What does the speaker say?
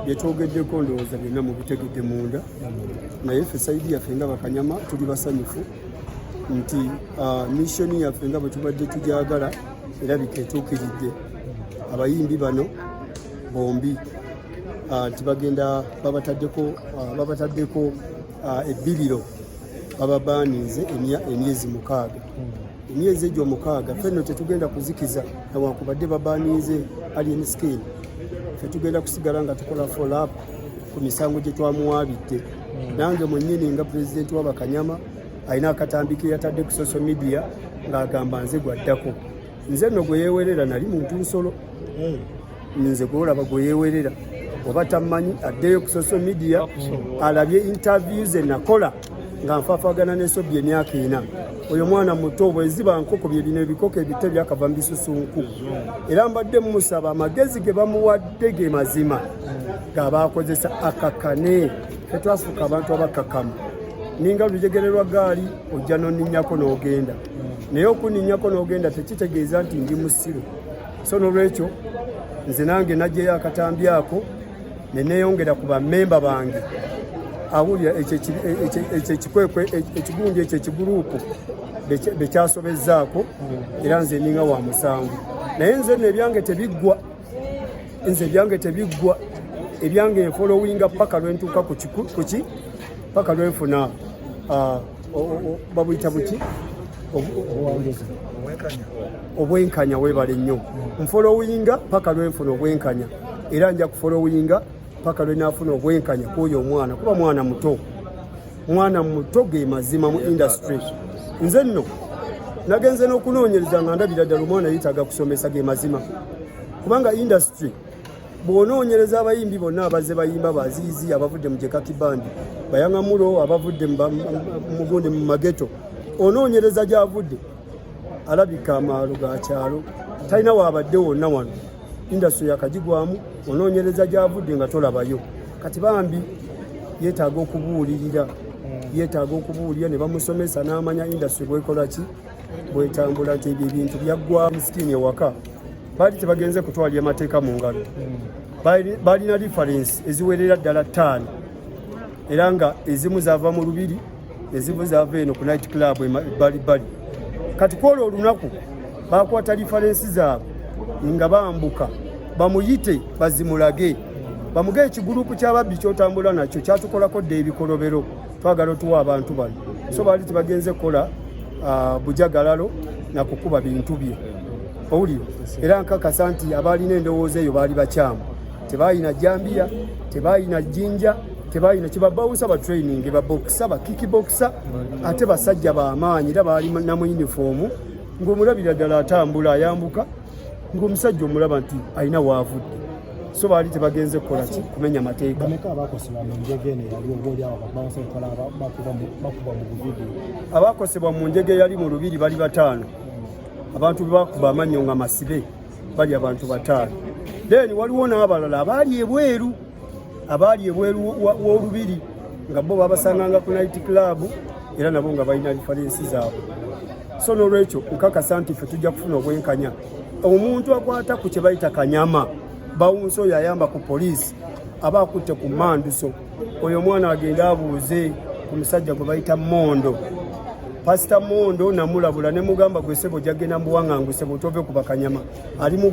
Byetwogeddeko ndowooza byonna mubitegedde munda, naye ffe side yaffe nga bakanyama tuli basanyufu nti mission yaffe nga bwe tubadde tujagala erabika etuukiridde. Abayimbi bano bombi nti bagenda babataddeko ebbibiro, bababaninze emyezi 6. Emyezi egyo 6 fenno tetugenda kuzikiza, newankubadde babaninze Alien Skin, ffe tugenda kusigala nga tukola follow up ku misango gye twamuwaabidde. Nange mwennyini nga pulezidenti w'abakanyama alina akatambi ke yatadde ku social media ng'agamba nze gwaddako. Nze nno gwe yeewerera nali muntu nsolo, nze gwolaba gwe yeewerera oba tammanyi addeyo ku social media alabye interview ze nakola nga nfaafagana n'ensobi emyaka 4. Oyo mwana muto, bweziba nkoko bye bino ebikoko ebito byakava mu bisusunku. Era mbadde mumusaba amagezi ge bamuwadde ge mazima g'abaakozesa akakane. Tetwafuuka abantu abakakamu, ninga lujegere lwa gaali, ojja noninnyako n'ogenda, naye okuninnyako n'ogenda tekitegeeza nti ndi musiru. So nolwekyo nze nange najjayo akatambi ako ne neeyongera ku bammemba bange awulira ekyo ekikwekwe, ekigundi ekyo, ekiguruupu bekyasobezzaako. Era nze ninga wa musanvu, naye nze nno ebyange tebiggwa, nze ebyange tebiggwa, ebyange nfollowinga paka lwentuuka kuki, paka lwenfuna babuyita buki? Obwenkanya. Weebale nnyo. Nfollowinga paka lwenfuna obwenkanya, era nja kufollowinga paka lwenaafuna obwenkanya kwoyo omwana, kuba mwana muto, mwana muto ge mazima mu industry. Nze nno nagenze n'okunoonyereza nga ndabira ddala omwana yeetaaga kusomesa, ge mazima, kubanga industry bw'onoonyereza abayimbi bonna abazze bayimba, baziizi abavudde mu Jekaki Band, bayangamulo abavudde mugundi mu mageto, onoonyereza gy'avudde alabika amaalo ga kyalo, talina waabadde wonna wano industry yakagigwamu. Onoonyereza gy'avudde nga tolabayo. Kati bambi yeetaaga okubuulirira, yeetaaga okubuulira ne bamusomesa n'amanya industry bwekola ki, bwetambula, nti ebyo ebintu byaggwa. Misikini ewaka baali tebagenze kutwalira mateeka mu ngalo. Balina reference eziwerera ddala ttaano, era nga ezimu zava mu lubiri, ezimu zava eno ku night club ebbalibbali. Kati kwolwo olunaku bakwata reference zaabwe nga bambuka bamuyite bazimulage, bamuge ekigurupu ky'ababbi kyotambula nakyo kyatukolako dda ebikolobero, twagala otuwa abantu bano. So baali tebagenze kukola bujagalalo nakukuba bintu bye, owulira? Era nkakasa nti abaalina endowooza eyo baali bakyamu. Tebalina jambiya, tebalina jjinja, tebalina kibabawusa, ba training, babokisa, ba kickboxer, ate basajja bamaanyi, era baali namu uniform ng'omulabira ddala atambula ayambuka ng'omusajja omulaba nti alina waavudde. So baali tebagenze kukola ki, kumenya mateeka. Bameka abakosebwa mu njege eno eyali oba oli awo babansa kola bakuba mu buvidiyo? Abakosebwa mu njege eyali mu lubiri bali bataano. Abantu be bakuba amannyo nga masibe bali abantu bataano. Then waliwo n'abalala abaali ebweru, abaali ebweru w'olubiri nga bo babasanganga ku night club, era nabo nga balina reference zaabwe. So n'olwekyo nkakasa nti ffe tujja kufuna obwenkanya. Omuntu akwata ku kye bayita kanyama bouncer, oyo ayamba ku poliisi, aba akutte ku manduso. Oyo omwana agende abuuze ku musajja gwe bayita Mondo, Pasita Mondo. Namulabula ne mugamba, gwe sebo ojja genda mu buwaŋŋanguse bw'otove ku bakanyama ali mu